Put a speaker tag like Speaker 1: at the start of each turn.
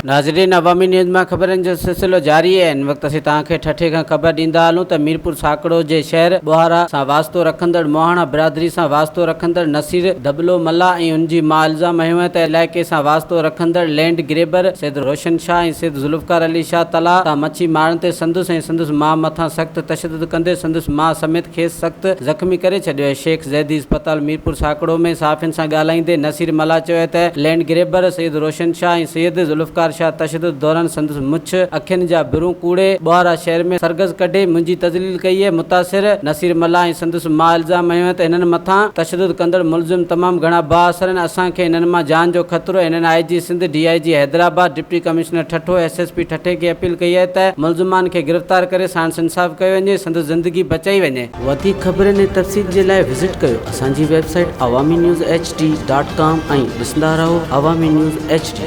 Speaker 1: ناظرين عوامي نيوز مان خبرن جو سلسلو جاري آهي هن وقت اسين توهان کي ٺٽي کان خبر ڏيندا هلون ته ميرپور ساڪڙو جي شهر ٻوهارا سان واسطو رکندڙ مهاڻا برادري سان واسطو رکندڙ نصير ڌٻلو ملاح ۽ ان جي ماء الزام هنيو آهي ته علائقي سان واسطو رکندڙ لينڊ گريبر سيد روشن شاهه ۽ سيد ذوالفقار علي شاهه تلاء تان مڇي مارڻ تي سندس ۽ سندس ماء مٿان سخت تشدد ڪندي سندس ماء سميت کيس سخت زخمي ڪري ڇڏيو آهي. شيخ زيدي اسپتال ميرپور ساڪڙو ۾ صحافين سان ڳالهائيندي نصير ملاح چيو آهي ته لينڊ گريبر سيد روشن شاهه ۽ سيد ذوالفقار شاهه تشدد دوران سندس مڇ، اکين جا برون ڪوڙي ٻوهارا شهر ۾ سرگز ڪڍي منهنجي تذليل ڪئي آهي. متاثر نصير ملاح ۽ سندس ماء الزام هنيو آهي ته هنن مٿان تشدد ڪندڙ ملزم تمام گهڻا بااثر آهن اسان کي هنن مان جان جو خطرو آهي. هنن I G Sindh, D I G Hyderabad, deputy commissioner Thatta, S S P ٺٽي کي اپيل ڪئي آهي ته ملزمان کي گرفتار ڪري ساڻس انصاف ڪيو وڃي سندس زندگي بچائي وڃي. وڌيڪ خبرن ۽ تفصيل جي لاء وزٽ ڪيو اسان جي website Awami news H D dot com ۽ ڏسندا رهو عوامي نيوز ايڇ ڊي.